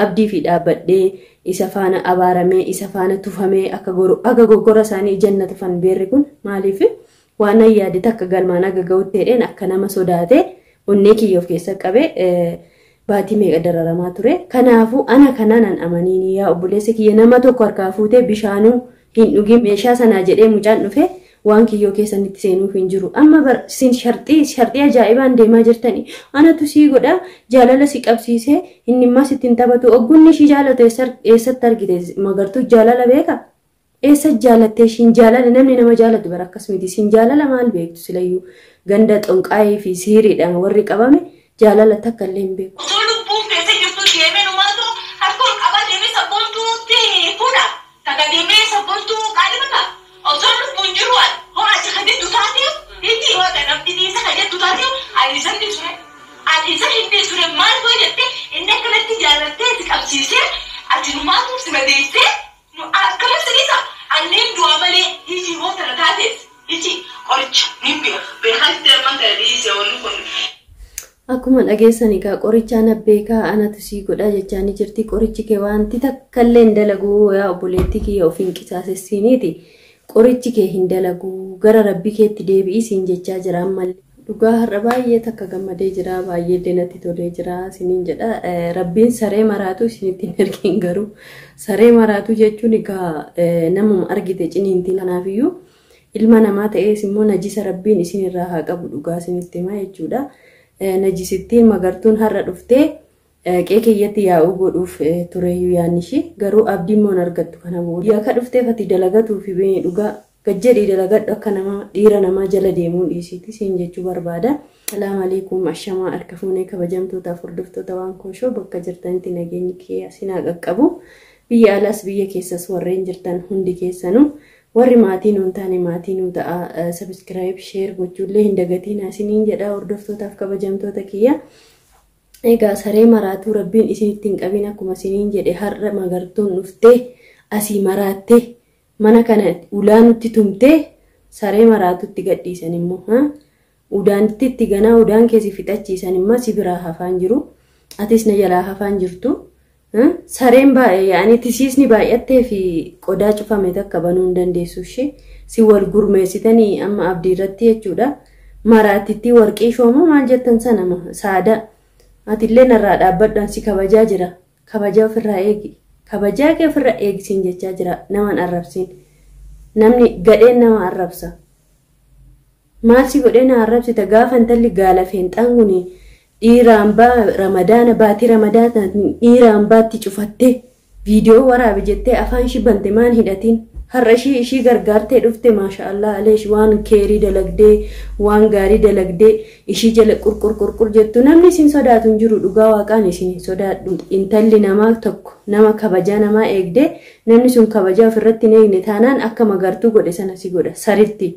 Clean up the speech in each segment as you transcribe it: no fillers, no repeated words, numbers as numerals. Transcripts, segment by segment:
Abdii fi dhaabbadhee isa faana abaaramee isa faana tufamee akka akka goggora isaanii janna tufan beerri kun maaliif waan an yaade takka galmaan aga ga'utti jedheen akka nama sodaatee onnee kiyya of keessa qabee baatii meeqa dararamaa ture. Kanaafuu ana kanaan an amaniin yaa obboleessa kiyya nama tokko harkaa fuutee bishaanuu hin dhugin meeshaa sanaa jedhee mucaan dhufe waan kiyyoo keessanitti seenuuf hin jiru. Amma sin sharxii sharxii ajaa'ibaan deemaa jirtani. Anatu sii godha jaalala si qabsiisee inni immoo sitti hin taphatu. Oggunni ishii jaalatu eessatti argite magartuu jaalala beeka? Eessa jaalattee ishiin jaalala namni nama jaalatu bara akkas miti. Isin jaalala maal beektu silayyuu ganda xonqaayii fi siiriidhaan warri qabame jaalala takka illee hin beeku. Osoo lubbuun keessa jirtu deemee numaatu harka ol qabaa deemee sabboontuutti fuudha. Takka deemee sabboontuu qaadhimata. Osoo lubbuun jiru hoo ati kan jettu taatee inni hoo namni dhiisa kan jettu taatee ani isa hin dhiisure. Ani isa hin dhiisure maal hoo jette inni akkanatti jaalattee si qabsiisee ati numaatu si madeessee akkana si dhiisa. Anneen du'a malee hiji hoo tana taates hiji qoricha ni beeka. Beekaa sitti armaan kana dhiise wanni kun. Akkuma dhageessan egaa qorichaa na beekaa anatu sii godha jechaa ni jirti. Qorichi kee wanti takka illee hin dalagu yaa obboleettii kiyya of hin qisaasessiniiti. Qorichi kee hin dalagu gara rabbii keetti deebi'ii siin jechaa jira ammallee. Dhugaa har'a baay'ee takka gammadee jira baay'ee illee natti tolee jira isiniin jedha. Rabbiin saree maraatu isinitti hin ergin garuu saree maraatu jechuun egaa namuma argite ciniinti kanaafiyyuu ilma namaa ta'ees immoo najisa rabbiin isinirraa haa qabu dhugaa isinitti himaa jechuudha. Najisittiin magartuun har'a dhuftee qe'ee kiyyatti yaa'uu godhuuf tureyyuu yaadni ishii garuu abdii immoo hin argattu kana booda. Yakka dhufteef ati dalagatuu fi dhugaa gajjedhii dalagadhu akka nama dhiira namaa jala deemuu dhiisiiti siin jechuu barbaada. Salaam alaikum ashamaa harka fuunee kabajamtootaaf hordoftoota waan kooshoo bakka jirtanitti nageenyi kee asinaa qaqqabu. Biyya alaas biyya keessas warreen jirtan hundi keessanuu warri maatii nuun taane maatii nuu ta'a sabiskiraayib sheer gochuullee hin dagatiin isiniin jedha hordoftootaaf kabajamtoota kiyya. Egaa saree maraatuu rabbiin isinitti hin qabin akkuma isiniin jedhe har'a magartuun dhuftee asii maraattee mana kana ulaa nutti tumtee saree maraatutti gadhiisan immoo udaanitti itti ganaa udaan keessi fixachiisan immoo si biraa hafaan jiru atis na jalaa hafaan jirtu. Sareen baay'ee yaa'anii tisiisni baay'attee fi qodaa cufame takka banuu hin dandeessu ishee si wal gurmeessitanii amma abdii irratti jechuudha. Maraatittii warqii shoomoo maal jettan sana saada atillee narraa dhaabbadhaan si kabajaa jira. Kabajaa ofirraa eegi. Kabajaa kee ofirraa eegisiin jechaa jira naman arrabsiin. Namni gadheen nama arrabsa. Maal si godhee na arrabsita gaafa intalli gaala feenxaan kuni dhiiraan baa ramadaana baatii ramadaana dhiiraan baatti cufattee viidiyoo waraabe jettee afaan ishii bante maan hidhatiin har'a ishii ishii gargaartee dhufte maasha Allah aleesh waan keerii dalagdee waan gaarii dalagdee ishii jala qurqur qurqur jettu namni isin sodaatu hin jiru dhugaa waaqaan isin hin sodaadhu intalli namaa tokko nama kabajaa namaa eegdee namni sun kabajaa ofirratti hin eegne taanaan akka magartuu godhe sana si godha saritti.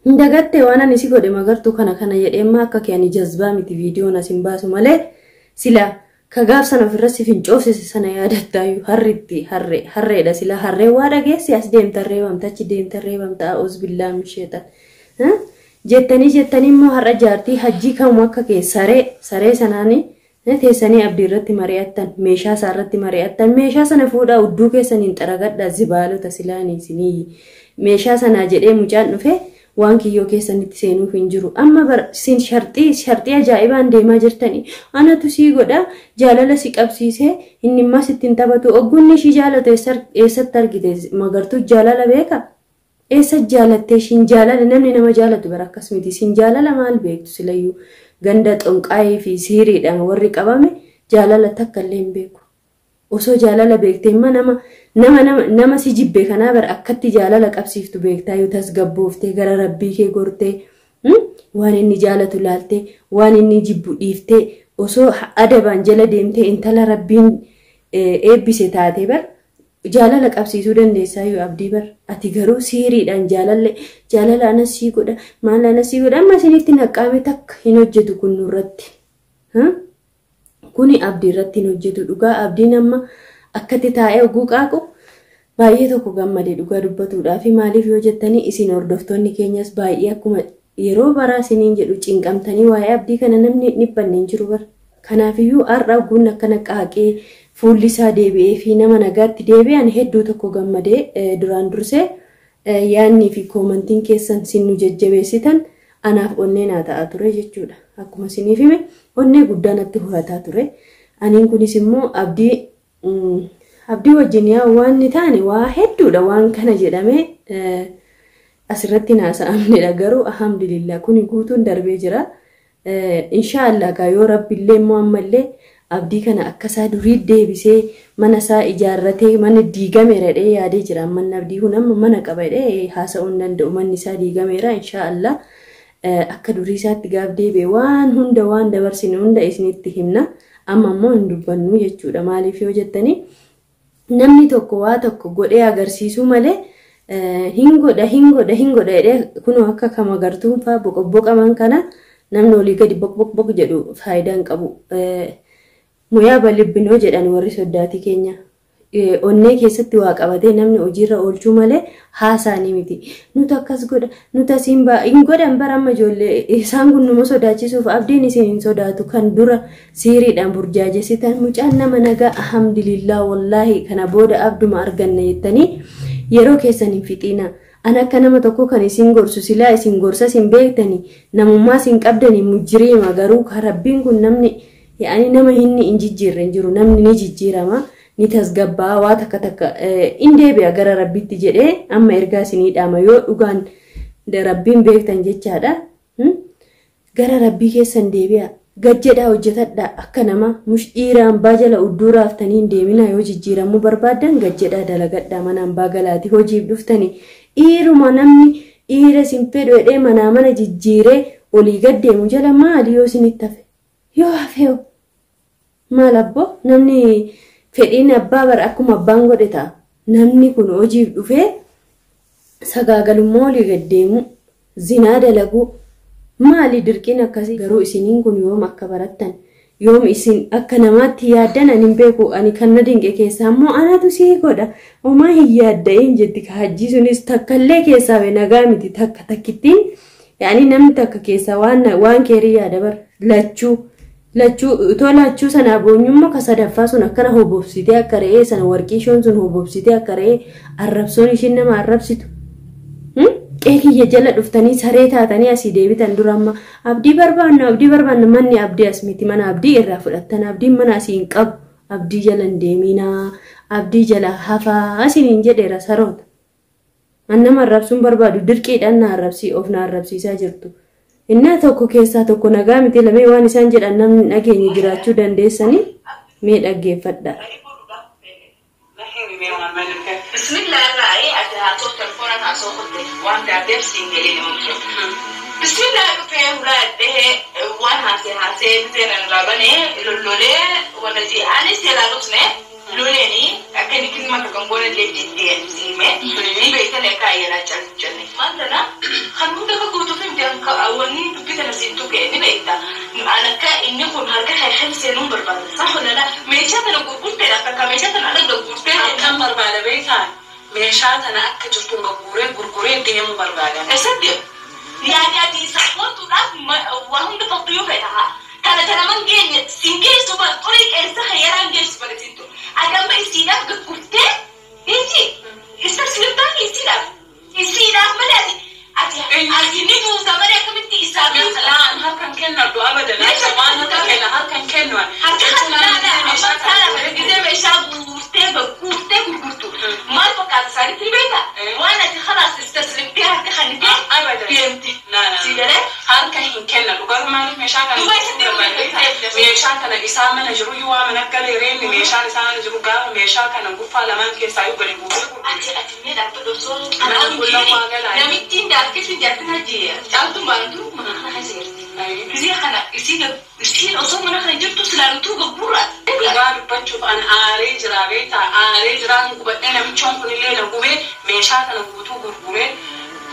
Hin dagattee waan ani si godhe magartuu kana kana jedhee akka kee ani jazbaa miti viidiyoon as hin baasu malee sila ka gaaf sana ofirra si fincoofsise sana yaadattaayyuu harritti harree harreedha sila harree waa dhageessi as deemta reebamta achi deemta reebamta a'uuz billaa misheexan. Jettanii jettanii immoo har'a jaartii hajjii kamuu akka kee saree saree sanaanii teessanii abdii irratti mari'attan meeshaa isaa irratti mari'attan meeshaa sana fuudhaa udduu keessaniin xaragadhaa zibaalota silaanii isinii meeshaa sanaa jedhee mucaan dhufe waan kiyyoo keessanitti seenuuf hin jiru. Amma sin sharxii sharxii ajaa'ibaan deemaa jirtani. Anatu sii godha jaalala si qabsiisee inni immoo sitti hin taphatu. Oggunni ishii jaalatu eessatti argite magartuu jaalala beeka? Eessa jaalattee ishiin jaalala namni nama jaalatu bara akkas miti. Isin jaalala maal beektu silayyuu ganda xonqaayii fi siiriidhaan warri qabame jaalala takka illee hin beeku. Osoo jaalala beektee immoo nama nama nama nama si jibbe kanaa bara akkatti jaalala qabsiiftu beektaa yoo tasgabbooftee gara rabbii kee gortee waan inni jaalatu laaltee waan inni jibbu dhiiftee osoo adabaan jala deemtee intala rabbiin eebbise taatee bar jaalala qabsiisuu dandeessaa yoo abdii bar ati garuu siiriidhaan jaalalle jaalala anas sii godha maal anas sii godha amma isinitti naqqaame takka hin hojjetu kun nurratti. Kuni abdii irratti hin hojjetu dhugaa abdiin amma akkatti taa'ee oguu qaaqu baay'ee tokko gammade dhugaa dubbatuudhaa fi maaliif yoo jettanii isin hordoftoonni keenyas baay'ee akkuma yeroo baraa isiniin jedhu cinqamtanii waa'ee abdii kana namni dhiphanne hin jiru bara. Kanaafiyyuu har'a guun akkana qaaqee fuulli isaa deebi'ee fi nama nagaatti deebi'an hedduu tokko gammadee duraan dursee yaadnii fi koomantiin keessan sin nu jajjabeessitan anaaf onnee naa ta'aa ture jechuudha. Akkuma isiniif hime onnee guddaa natti horataa ture. Aniin kunis immoo abdii wajjin yaa waan ni taane waa hedduudha waan kana jedhamee asirratti naasa'amnedha. Garuu alhamdulillah kuni guutuun darbee jira. Inshaallah gaa yoo rabbillee immoo ammallee abdii kana akkasaa durii deebisee mana isaa ijaarratee mana diigameera jedhee yaadee jira. Manni abdii kun amma mana qaba jedhee haasa'uu hin danda'u. Manni isaa diigameera inshaallah. Akka durii isaatti gaaf deebi'e waan hunda waan dabarsine hunda isinitti himna. Amma immoo hin dubbannu jechuudha. Maaliif yoo jettanii namni tokko waa tokko godhee agarsiisuu malee hin godha hin godha hin godha jedhee kunoo akka kama gartuun fa'aa boqoboqaman kana namni olii gadi boq boq boq jedhu faayidaa hin qabu. Muyaa balibbinoo jedhan warri soddaatii keenya. Onnee keessatti waa qabatee namni hojiirra oolchuu malee haasaanii miti. Nuti akkas godha, nuti asiin ba'a. Hin godhan bara amma ijoollee isaan kun nama sodaachisuuf abdiin isin hin sodaatu kan dura siiriidhaan burjaajessitan mucaan nama nagaa alhamdulillah wallaahi kana booda abduma arganna jettanii yeroo keessan hin fixiina. An akka nama tokko kan isin gorsu silaa isin gorsa isin beektanii namummaa isin qabdanii mujjiriima garuu kan rabbiin kun namni yaa'anii nama inni hin jijjiirre hin jiru namni ni jijjiirama. Ni tasgabbaa waa takka takka in deebi'a gara rabbiitti jedhee amma ergaa isinii dhaama yoo dhugaan rabbiin beektan jechaadha. Gara rabbii keessan deebi'a. Gad jedhaa hojjetadhaa akka nama mush dhiira hambaa jala udduu raaftanii hin deemina yoo jijjiiramuu barbaaddan gad jedhaa dalagadhaa mana hambaa galaati hojiif dhuftanii dhiiruma namni dhiira isin fedhu jedhee manaa mana jijjiiree olii gad deemu jala maali yoo isinitti hafe yoo hafeeho maal abboo namni fedhiin abbaa bara akkuma abbaan godhe ta'a. Namni kun hojiif dhufee sagaagalummaa olii gad deemu zinaa dalaguu maali dirqiin akkasii garuu isiniin kun yoom akka barattan yoom isin akka namaatti yaaddan ani hin beeku ani kan na dinqe keessaa immoo anatu sii godha homaa hin yaadda'in jetti hajjii sunis takkallee keessaa be nagaa miti takka takkittiin yaani namni takka keessaa waan keerii yaada bar lachuu lachuu utoo lachuu sanaa boonyummoo ka sadaffaa sun akkana hobobsitee akka re'ee sana warqii ishoon sun hobobsitee akka re'ee arrabsoon ishiin nama arrabsitu. Qe'ee kiyya jala dhuftanii saree taatanii asii deebitan dura amma abdii barbaannu abdii barbaannu manni abdii as miti mana abdii irraa fudhattan abdiin mana asii hin qabu abdii jala hin deeminaa abdii jala hafaa asiniin jedheera saroota. An nama arrabsuun barbaadu dirqiidhaan na arrabsii of na arrabsiisaa jirtu. Innaa tokko keessaa tokko nagaa miti lamee waan isaan jedhan namni dhageenye jiraachuu dandeessanii mee dhaggeeffadha. Bismillah irraa ati haasoo telefoona haasoo kutte waan daabdeef siin galee nama Bismillah dhufee hulaadhee waan haasee haasee bitee nan raabane lollolee wala ji anis jalaa dhufne loleeni akka inni kilma kan goone illee jiddee siime ni beektan akka ayyaana callu jenne. Maal tana kan hunda akka guutuuf hin wanni dubbii tana siin tuqe ni beekta. An akka inni kun harka kan seenuun barbaada. Sax wala meeshaa tana gurgurteedha akka meeshaa tana ala gurgurtee. Akkam barbaada beektaa? Meeshaa tana akka jirtuun gurguree gurguree deemuu barbaada. Eessatti yaani ati saffootuudhaaf waa hunda fakkii fedha. Kana tana man geenye siin geessu bara xurii qeensa hayyaraan geessu bara siintu. Ati amma isiidhaaf gurgurtee inji isa sirtaan isiidhaaf isiidhaaf malee ati ati ati ni tuuta malee akkamitti isaa beekta. Laan harkan kennadhu abadan waan harka kenna harkan kennu. Harka kan amma saala gisee meeshaa guurtee gurgurtee gurgurtu maal fakkaata isaanitti ni beekta waan ati khalaas istaslimtee harka kannitee Abadan. deemte. Si galee? Harka hin kennadhu garuu maaliif meeshaa kana Duuba isatti deemte. meeshaa kana isaa mana jiru yoo waa mana galee reenni meeshaan isaa mana jiru gaafa meeshaa kana guffaa lamaan keessaa yoo gadi buusee gurguru. Ati ati mee dhaabbata osoo Mana qullaa waa galaa. Namittiin daartii fi jaartiin hajji caaltuun baantu mana kana keessa jirti. Gisee kana isiin osoo mana kana jirtu silaa utuu gurgurraati. Dhugaa dubbachuuf an aaree jira beektaa aaree jira gubadhee namichoon kunillee na gubee meeshaa kana guutuu gurguree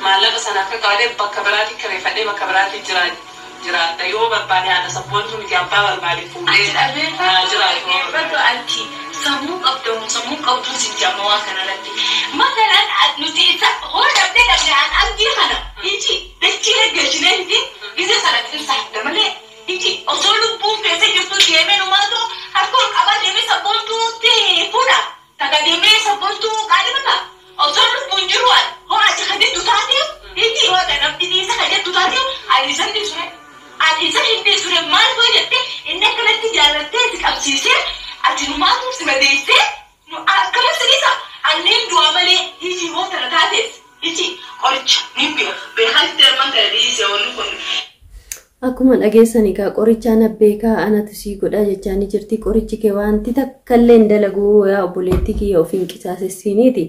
maallaqa sana akka qaadee bakka biraatti kireeffadhee bakka biraatti jiraadha yoo barbaade haadha sabboontuu miti abbaa barbaade fuudhee Ati haa jiraatu. dhabeeffadhu ati sammuu qabdamu sammuu qabduun si jaama waa kanarratti. Masalaan nuti isa hoo dhabdee dhabdee an abdii kana iji dachii gaggeessinee miti gisee sana xinsaa malee Iji osoo lubbuun keessa jirtu deemee numaatu harka ol qabaa deemee sabboontuutti fuudha. Takka deemee sabboontuu qaadhimata. Osoo lubbuun jiru hoo ati kan jettu taatee iji hoo namni dhiisa kan jettu taatee ani isa hin dhiisure. Ani isa hin dhiisure maal hoo jette inni akkanatti jaalattee si qabsiisee ati numaatu si madeessee akkana si dhiisa. Anneen du'aa malee iji hoo tana taates iji qoricha ni beeka. Beekaan itti armaan kana dhiisee wanni kun. Akkuma dhageessan egaa qorichaan abbeekaa anatu sii godha jechaa ni jirti. Qorichi kee wanti takka illee hin dalagu yaa obboleettii kiyya ofiin qisaasessiniiti.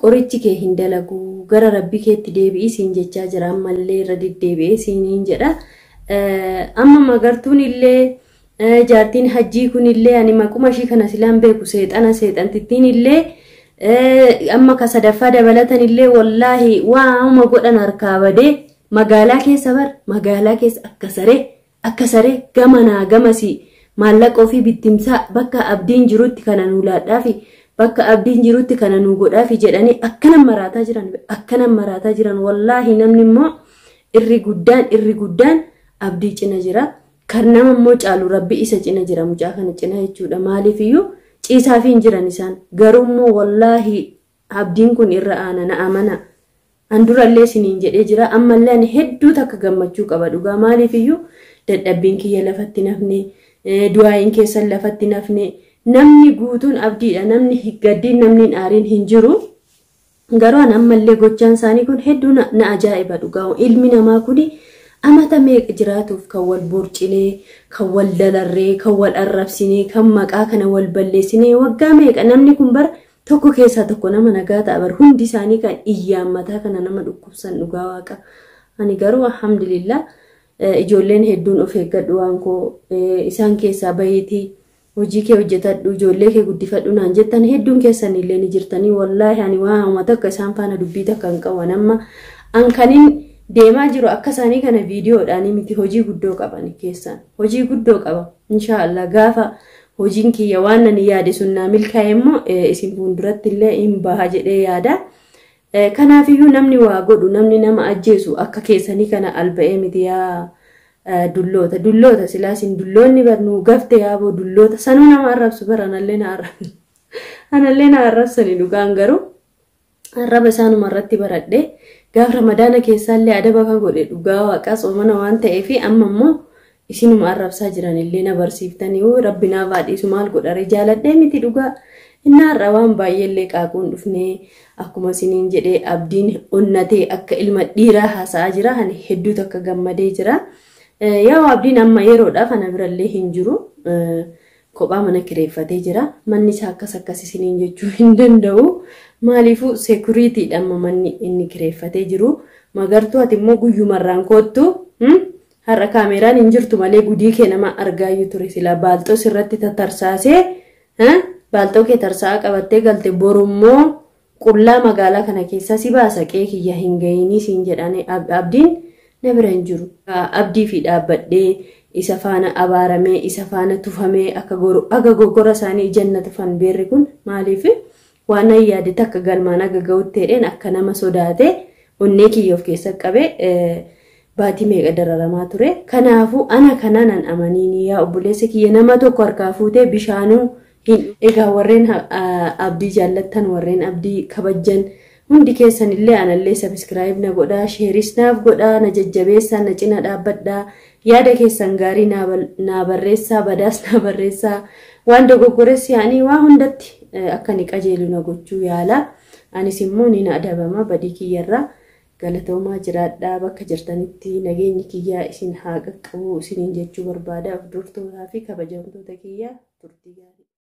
Qorichi kee hin dalagu gara rabbi keetti deebi'ii siin jechaa jira ammallee irra deddeebi'ee siiniin jedha. Amma magartuun illee jaartiin hajjii kun illee ani maquma ishii kana silaan beeku seexana seexantittiin illee amma ka sadaffaa dabalatan illee wallaahi waanuma godhan harkaa badee. Magaalaa keessa bar magaalaa keessa akka saree gamanaa gamasii maallaqa ofii bittimsaa bakka abdiin jirutti kana nuu laadhaafi bakka abdiin jirutti kana nuu godhaafi jedhanii akkana maraataa jiran wallaahi namni immoo irri guddaan abdii cina jira kan nama immoo caalu rabbi isa cina jira mucaa kana cina jechuudha maaliifiyyuu ciisaafi hin jiran isaan garuu immoo wallaahi abdiin kun irra aana na amana. An durallee siniin jedhee jira ammallee ani hedduu takka gammachuu qaba dhugaa maaliifiyyuu dadhabbiin kiyya lafatti nafne du'aayin keessan lafatti nafne namni guutuun abdiidha namni gaddiin namni aariin hin jiru garuu an ammallee gochaan isaanii kun hedduu na ajaa'iba dhugaa ilmi namaa kun amata meeqa jiraatuuf kan wal borcinee kan wal dalarree kan wal arrabsinee kan maqaa kana wal balleessinee waggaa meeqa namni kun bara tokko keessaa tokko nama nagaa ta'a bar hundi isaanii kan iyyaammataa kana nama dhukkubsan dhugaa waaqa. Ani garuu alhamdulillah ijoolleen hedduun of eeggadhu waan koo isaan keessaa bahiitii hojii kee hojjetadhu ijoollee kee guddifadhu naan jettan hedduun keessan illee ni jirtanii wallaahi ani waan takka isaan faana dubbii takka hin qaban amma an kanin deemaa jiru akka isaanii kana viidiyoodhaan miti hojii guddoo qaban keessaan hojii guddoo qaba inshaallah gaafa. Hojiin kiyya waan ani yaade sun naa milkaa'e immoo isin fuulduratti illee hin baha jedhee yaada. Kanaafiyyuu namni waa godhu namni nama ajjeesu akka keessanii kana alba'ee miti yaa dulloota. Dulloota silaa isin dulloonni barnuu gafte yaaboo dulloota sanuu nama arrabsu bara anallee na arrabsani dhugaan garuu arraba isaanuma irratti baradhe gaaf ramadaana keessaallee adaba kan godhe dhugaa waaqaa soomana waan ta'eef amma immoo isinuma arrabsaa jiran illee na barsiiftanii rabbi naaf haadhiisu maal godhare jaaladhee miti dhugaa inni har'a waan baay'eellee qaaquun dhufnee akkuma isiniin jedhee abdiin onnatee akka ilma dhiiraa haasa'aa jira ani hedduu takka gammadee jira. Yaa abdiin amma yeroodhaaf ana birallee hin jiru kophaa mana kireeffatee jira manni isaa akkas akkas isiniin jechuu hin danda'u maaliifuu seekuriitiidha amma manni inni kireeffatee jiru magartuu ati immoo guyyumarraan koottu. Har'a kaameraan hin jirtu malee gudii kee nama argaayyuu ture sila baalxoo sirratti tatarsaasee baalxoo kee tarsa'aa qabattee galte borummoo qullaa magaalaa kana keessa si baasa qe'ee kiyya hin gahinii siin jedhanii abdiin na bira hin jiru. Abdii fi dhaabbadhee isa faana abaaramee isa faana tufamee akka gogora isaanii janna tufan beerri kun maaliif waan an yaade takka galmaan aga ga'utti jedheen akka nama sodaate onnee kiyya of keessa qabee. Baatii meeqa dararamaa ture. Kanaafuu ana kanaan an amaniini yaa obboleessa kiyya nama tokko harkaa fuutee bishaanuu hin egaa warreen abdii jaallattan warreen abdii kabajjan hundi keessan illee anallee sabiskiraayib na godhaa sheeris naaf godhaa na jajjabeessaa na cina dhaabbadhaa yaada keessan gaarii naa barreessaa badaas naa barreessaa waan dogoggoressi yaanii waa hundatti akka ni qajeelu na gochuu yaala anis immoo ni na adabama badii kiyyarraa. Galatoomaa jiraadhaa bakka jirtanitti nageenyi kiyyaa isin haa qaqqabu isiniin jechuu barbaada. Hordoftoota fi kabajamtoota kiyyaa turtii gaarii.